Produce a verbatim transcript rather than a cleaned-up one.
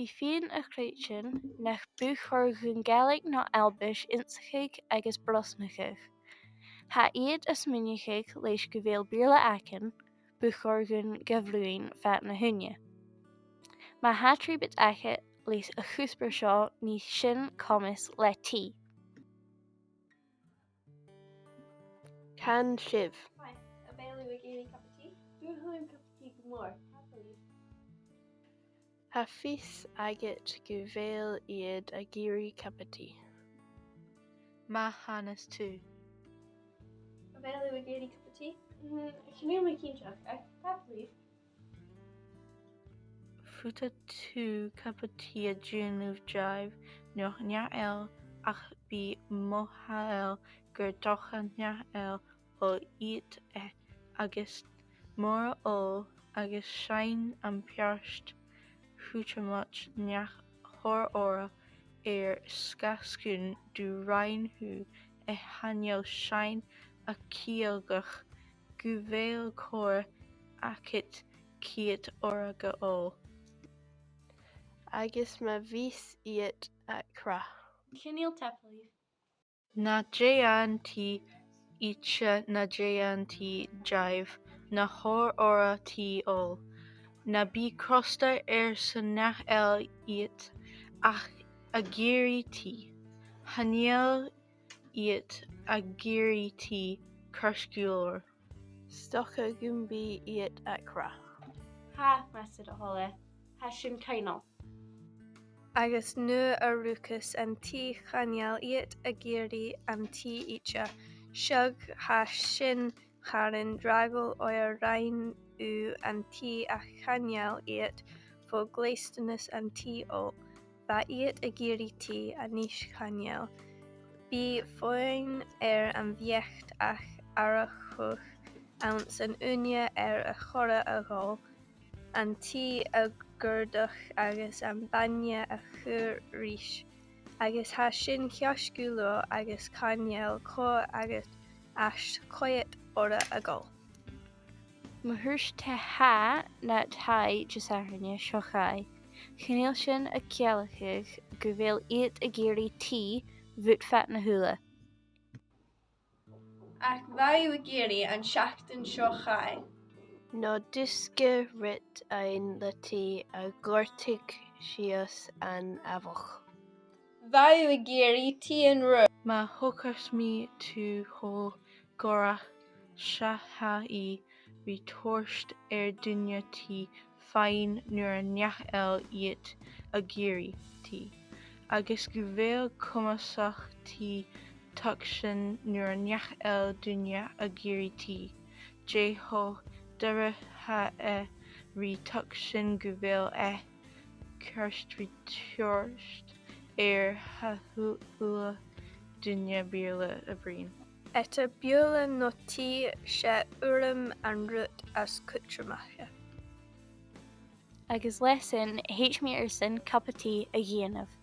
Bidh feadhainn a' creidsinn nach bu chòir dhuinn Gàidhlig no Albais ionnsachadh agus brosnachadh. Tha iad a' smaoineachadh leis gu bheil Beurla againn, bu chòir dhuinn ga bhruidhinn fad na h-ùine. Ma tha trioblaid agad leis a' chuspair seo, nì sin coimeas le T. Can sibh. Hi, a bheil thu ag iarraidh cupa tì? Dùil leam cupa tì gu mòr. Tapadh leibh. Tha fios agad gu bheil iad ag iarraidh cupa tì. Ma tha fios agad. A bheil thu ag iarraidh cupa tì? Mm, chan eil mi cinnteach, ach tapadh leibh. Faodaidh tu cupa tì a dhèanamh dhaibh no neach eile, ach bidh mothachail gur dòcha neach eile a dh'fhàg e, agus mura h-eil, agus seinn am beairt thuiteamach nach toir òran air sgàth 's gun do rinn thu a' choinneal, seinn a' ciallachadh gu bheil còir agad cead òrain a ghabhail. Agus ma bhios iad a' cur. Chan eil, tapadh leibh. Na dèan tì idir, na dèan tì dhaibh, na thoir òran tì a ghabhail. Na bi crosta airson neach eile iad ach ag iarraidh tì. Chan eil iad ag iarraidh tì, ceart gu leòr. 'S dòcha gum bi iad a' cur. Tha, mas e do thoil e, tha sin coibhneil. Agus nuair a ruigeas an tì, chan eil iad ag iarraidh an tì idir. Seadh, tha sin caran draghail oir rinn thu an tì ach chan eil iad fo dhlèastanas an tì a ghabhail. Bha iad ag iarraidh tì, a-nis chan eil. Bidh feadhainn air am beachd ach atharrachadh anns an ùine air a' chòrr a ghabhail, an tì a ghortachadh agus am bainne a chur ris, agus tha sin ceart gu leòr agus chan eil còir agad ach cead òrain a ghabhail. Ma thuirt thu tha, na tha, Disathairne seo chaidh. Chan eil sin a' ciallachadh gu bheil iad ag iarraidh tì bhuat fad na h-ùine. Ach bha thu ag iarraidh an t-seachdain seo chaidh. No dùsgadh rud fhaighinn le tì a ghortaich sìos an amhaich. Bha thu ag iarraidh tì an-raoir. Ma thogras mi thu cho gòrach 's a tha i ri toirt air duine tì fhaighinn nuair a neach eile iad ag iarraidh tì. Agus gu bheil comasach tì tuigse nuair a neach eile duine ag iarraidh tì. Dè cho doirbh 's a tha e ri tuigsinn gu bheil e ceart ri toirt air a h-uile duine Beurla a bhruidhinn. Eadar Beurla no tì, 's e urram an rud as cudromaiche. Agus leis sin, thèid mi airson cupa tì a dhèanamh.